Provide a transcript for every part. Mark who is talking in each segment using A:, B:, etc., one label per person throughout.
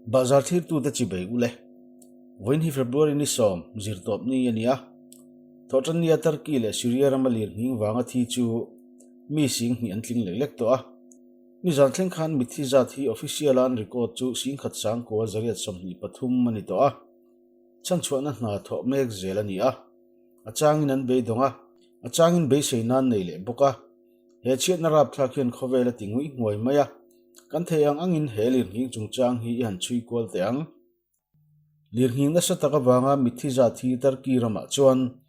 A: Bahzar thlirtute chibei u le. Vawiin hi February ni sawm, zirtawp ni a ni a. Thawhtannia Turkey leh Syria rama lir nghing vanga thi chu mi sing hnih an tling lek lek tawh a. Nizan thleng khan mitthi zat hi official-a an record chu singkhat sangkua zariat 23 a ni tawh a. Chhanchhuahna hna thawh mek zel a ni a. A changin an beidawng a, a changin beisei nan nei leh bawk a. He chhiatna rapthlak hian khawvel a ti nguih nghuai mai a, kan thei ang angin he lirnghing chungchang hi i han chhui kual teh ang. Lirnghing nasa tak avanga mitthi zat hi Turkey ramah chuan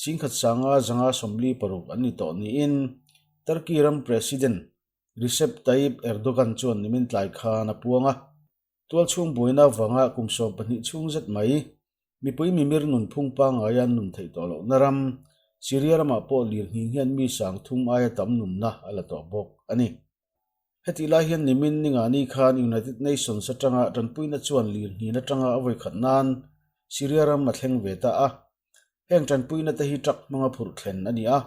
A: singkhat sanga zanga 46 an ni tawh niin Turkey ram President Recep Tayyip Erdogan chuan nimin tlai khan a puang a. Tualchhung buaina avanga kum 12 chhung zet mai mipui mimir nunphung pangngaia an nun theih tawh lohna ram, Syria ramah pawh lirnghing hian mi 3000 aia tam nunna a la tawh bawk a ni. Hetih lai hian nimin ningani khan United Nations atanga tanpuina chuan lirnghin atanga a vawikhat nan Syria ram a thleng ve ta a. Heng tanpuina te hi truck hmanga phurh thlen a ni a,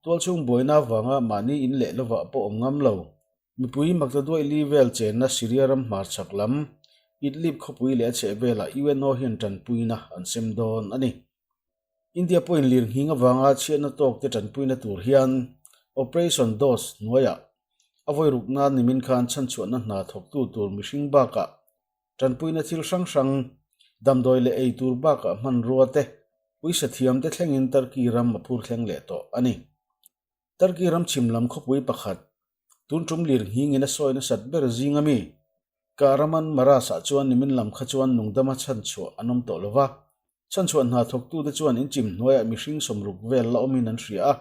A: tualchhung buaina avanga mahni in leh lovah pawh awm ngam lo. Mipui Maktaduai li vel chenna Syria ram hmarchhak lam Idlib khawpui leh a chhehvelah UNO hian tanpuina an sem dawn a ni. India pawhin lirnghing avanga chhiatna tawkte tanpuina tur hian Operation Dost hnuaiah a vawiruk nan nimin khan chhanchhuahna hna thawktu tur mihring bakah tanpuina thil hrang hrang, damdawi leh ei tur bakah hmanrua te, puisa thiamte thlengin Turkey ram a phur thleng leh tawh a ni. Turkey ram chhim lam khawpui pakhat, tun tum lir nghingin a sawi nasat ber zing ami, Kahraman Maras-ah chuan nimin lam kha chuan nungdama chhanchhuah an awm tawh lo va. Chhanchhuah hna thawktute chuan inchim hnuaiah mihring 60 vel la awmin an hria a.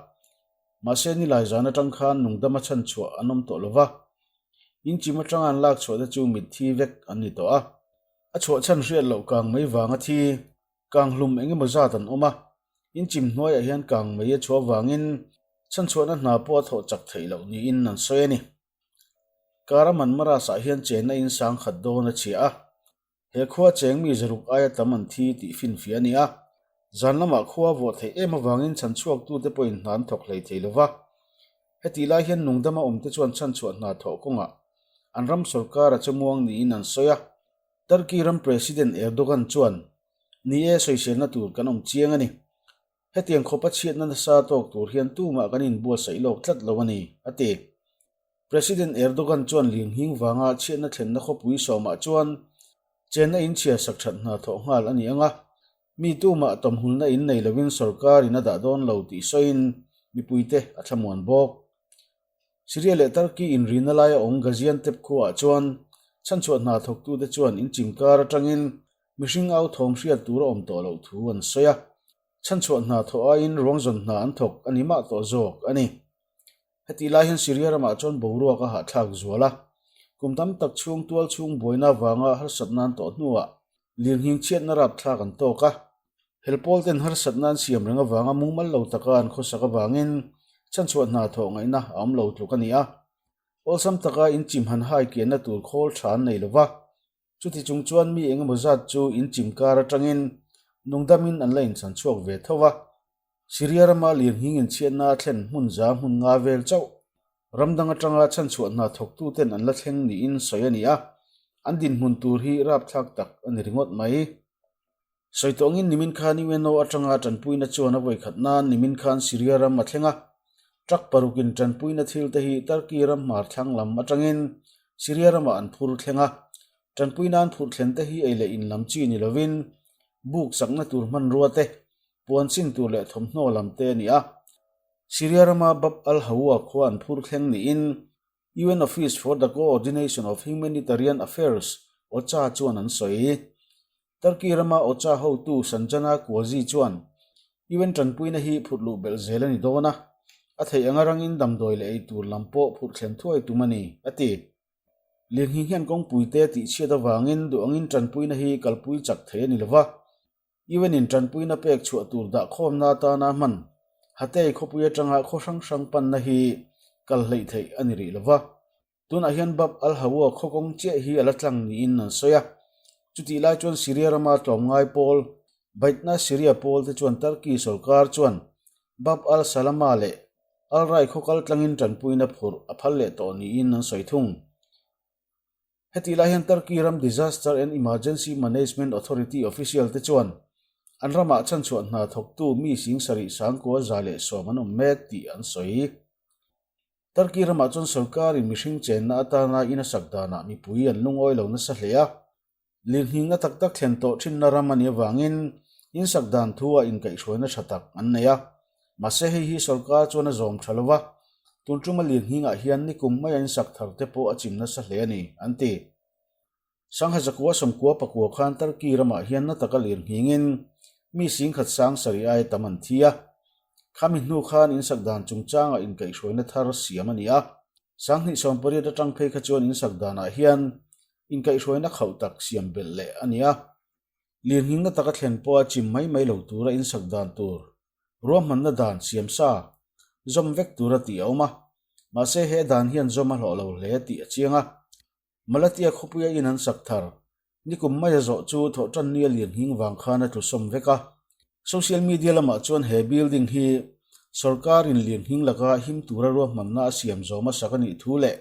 A: Mahse nilai zan atang khan nungdama chhanchhuah an awm tawh lo va. Inchim atanga an lak chhuahte chu mitthi vek an ni tawh a. A chhuah chhan hriat loh kang mai vanga thi Kang hlum eng emaw zat an awm a, inchim hnuaiah hian kang mai a chhuah avangin chhanchhuahna hna pawh a thawh chak theih loh niin an sawi a ni. Karaman Maras-ah hian chenna in sang khat dawn a chhia a, he khua cheng mi zaruk aia tam an thi tih finfiah a ni a. Zan lamah khua vuah theih em avangin chhanchhuaktute pawhin hna an thawk hlei thei lo va. Hetih lai hian nungdama awmte chuan chhanchhuah hna thawh kawngah an ram sorkar a chemuang niin an sawi a. Turkey ram President Erdogan chuan, Ni e, sawiselna tur kan awm chiang a ni. Hetiang khawpa chhiatna nasa tawk tur hian tumah kan inbuatsaih lawk tlat lo a ni, a ti. President Erdogan chuan lirnghing vanga chhiatna thlenna khawpui sawmah chuan chenna inchhia sak that hna thawh nghal a ni ang a, mi tumah tawmhulna in nei lovin sorkarin a dah dawn lo tih sawiin mipuite a thlamuan bawk. Syria leh Turkey inrina laia awm Gaziantep khuaah chuan chhanchhuah hna thawktute chuan inchim kar atangin mihring au thawm hriat tur a awm tawh loh thu an sawi a. Chhanchhuah hna thawh aiin ruangzawn hna an thawk a ni mah tawh zawk a ni. Hetih lai hian Syria ramah chuan boruak a hahthlak zual a. Kum tam tak chhung tual chhung buaina vanga harsatna an tawh hnuah lirnghing chhiatna rapthlak an tawk a. Helpawl ten harsatna an siam reng avanga mumal lo taka an khawsak avangin chhanchhuah hna thawh ngaihna a awm lo tluk a ni a. Awlsam taka inchim han hai kianna tur khawl tha an nei lo va. Chuti chung chuan mi eng emaw zat chu inchim kar atangin nungdamin an la inchhanchhuak ve tho va. Syria rama lirnghing inchhiatna a thlen hmun za hmun nga vel chauh ram dang atanga chhanchhuah hna thawktuten an la thleng niin sawi a ni a. An dinhmun tur hi rapthlak tak a ni ringawt mai. Sawi tawngin nimin khan UNO atanga tanpuina chuan a vawikhat nan nimin khan Syria ram a thleng a. Truck parukin tanpuina thil te hi Turkey ram hmar thlang lam atangin Syria ramah an phur thleng a. Tanpuina an phurh thlen te hi ei leh in lam chi ni lovin buk sakna tur hmanrua te, puan chin tur leh thawmhnaw lam te a ni a. Syria rama Bab al-Hawa khua an phur thleng niin UN Office for the Coordination of Humanitarian Affairs, OCHA, chuan an sawi. Turkey rama OCHA hotu Sanjana Quazi chuan UN tanpuina hi phurh luh belh zel a ni dawn a, a theih anga rangin damdawi leh ei tur lam pawh phurh thlen thuai tum a ni, a ti. Lirnghing hian kawngpuite tihchhiat avangin duh angin tanpuina hi kalpui chak thei a ni lo va, UN in tanpuina pek chhuah tur dah khawmna atana hman Hatay khawpui atanga khaw hrang hrang panna hi kal hleih theih a ni rih lo va. Tunah hian Bab al-Hawa khaw kawng chiah hi a la tlang niin an sawi a. Chutih lai chuan Syria rama tlawmngai pawl, Baitna Syria pawl te chuan Turkey sorkar chuan Bab al-Salama leh al-Rai khaw kal tlangin tanpuina phurh a phal leh tawh niin an sawi thung. Hetih lai hian Turkey ram Disaster and Emergency Management Authority official te chuan an ramah chhanchhuah hna thawktu mi 7000 910 an awm mek tih an sawi. Turkey ramah chuan sorkarin mihring chenna atana in a sak danah mipui an lungawi lo nasa hle a. Lirnghingna tak tak thlen tawh thinna ram a nih avangin in sak dan thu ah inkaihhruaina tha tak an nei a. Mahse hei hi sorkar chuan a zawm tha lo va, tun tuma lirnghingah hian nikum maia in sak thar te pawh a chim nasa hle a ni, an ti. Sangha zakua sawmkua pakua khan Turkey ramah hian na taka lirnghingin mi 10,000 sang sarih aia tam an thi a. Khami hnu khan in sak dan chungchangah inkaihhruaina thar siam a ni a. 2018 atang phei kha chuan in sak danah hian Inkaihhruaina khauh tak siam belh leh a ni a, lirnghingna taka thlen pawha chim mai mai lo tura insak dan tur ruahmanna dan siam sa zawm vek tura tih a awm a, mahse he dan hian zawm a hlawh lo hle tih a chiang a. Malatya khawpuia in an sak thar nikum maia zawh chu thawhtannia lirnghing vang khan a tlusawm vek a. Social media lamah chuan he building hi sorkarin lirnghing laka him tura ruahmanna a siam zawm a sak a nih thu leh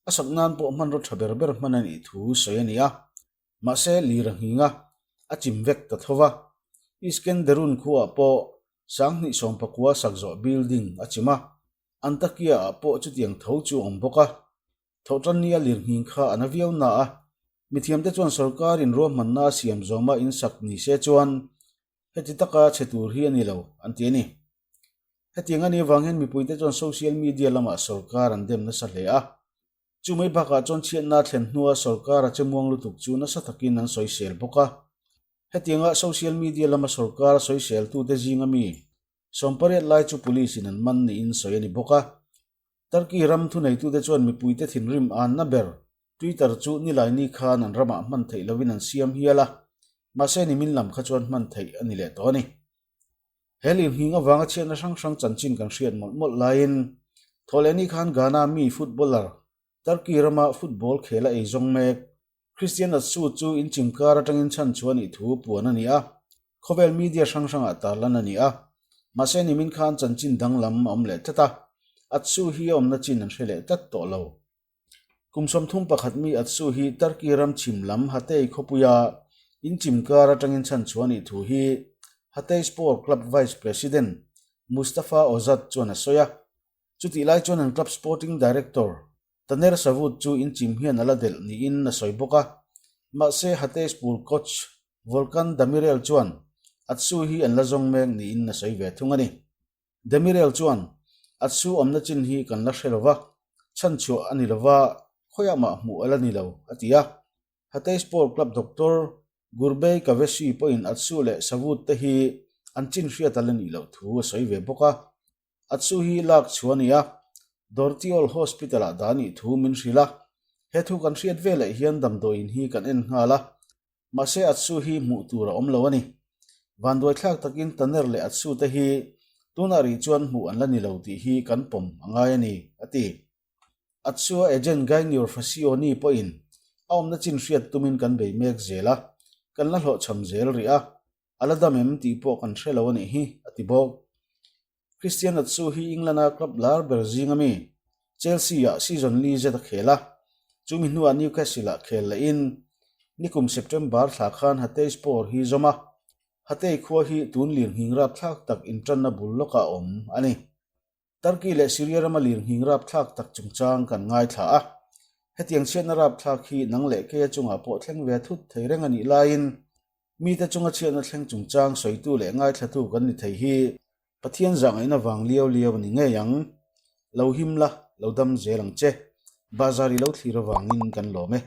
A: A sak nan pawh hmanraw tha ber ber hman a nih thu sawi a ni a, mahse lir a nghing a, a chim vek ta tho va. Iskenderun khuaah pawh 2019 sak zawh building a chim a, Antakya-ah pawh chutiang tho chu a awm bawk a. Thawhtannia lir nghing kha a na viau na a, mithiamte chuan sorkarin ruahmanna a siam zawma insak ni se chuan heti taka chhe tur hi a ni lo, an ti a ni. Hetiang a nih avang hian mipuite chuan social media lamah sorkar an dem nasa hle a. Chu mai bakah chuan chhiatna thlen hnua sorkar a che muang lutuk chu nasa takin an sawisel bawk a. Hetianga social media lama sorkar a sawiseltute zinga mi 18 lai chu police in an man niin sawi a ni bawk a. Turkey ram thuneitute chuan mipuite thinrim anna ber Twitter chu Nilaini khan an ramah hman theih lovin an siam hial a, mahse nimin lam kha chuan hman theih a ni leh tawh a ni. He lirnghing avanga chhiatna hrang hrang chanchin kan hriat mawlh mawlh laiin Thawhlehni khan Ghana mi footballer Turkey rama football khel a ei zawng mek Christian Atsu chu inchim kar atangin chhan chu a nih thu puan a ni a, khawvel media hrang hrangah tarlan a ni a. Mahse nimin khan chanchin danglam a awm leh tlat a, Atsu hi a awmna chin an hre leh tlat tawh lo. Kum 31 mi Atsu hi Turkey ram chhim lam Hatay khawpuia inchim kar atangin chhan chhuah a nih thu hi Hatayspor club vice president Mustafa Ozat chuan a sawi a. Chutih lai chuan an club sporting director Taner Savut chu inchim hian a la delh niin a sawi bawk a. Mahse Hatayspor coach Volkan Demirel chuan Atsu hi an la zawng mek niin a sawi ve thung a ni. Demirel chuan, Atsu awmna chin hi kan la hre lo va, chhanchhuah a ni lo va, khawiah mah hmuh a la ni lo, a ti a. Hatayspor club doctor Gurbey Kavesi pawhin Atsu leh Savut te hi an chin hriat a la nih loh thu a sawi ve bawk a. Atsu hi lak chhuah a ni a, Dortiol Hospital-ah dah a nih thu min hrilh a. He thu kan hriat veleh hian damdawiin hi kan en nghal a, Mahse Atsu hi hmuh tur a awm lo a ni. Vanduaithlak takin Taner leh Atsu te hi tunah rih chuan hmuh an la ni lo tih hi kan pawm a ngai a ni, a ti. Atsu-a agent Gainior Facioni pawhin a awmna chin hriat tumin kan bei mek zel a, kan la hlawhchham zel rih a, a la dam em tih pawh kan hre lo a nih hi, a ti bawk. Christian Atsu hi England-a club lar ber zinga mi Chelsea-ah season li zet a khel a, chumi hnuah Newcastle-ah khel lehin nikum September thla khan Hatayspor hi zawm a, Hatay khua hi tun lirnghing rapthlak tak intanna bul lawkah a awm a ni. Turkey leh Syria rama lirnghing rapthlak tak chungchang kan ngaithla a, hetiang chhiatna rapthlak hi nang leh keia chungah pawh thleng ve thut thei reng a nih laiin Mite chunga chhiatna thleng chungchang sawitu leh ngaithlatu kan ni thei hi Pathian zahngaihna vang liau liau a ni ngei ang. Lo him la, lo dam zel ang che. Bazar i lo thlir avangin kan lawm e.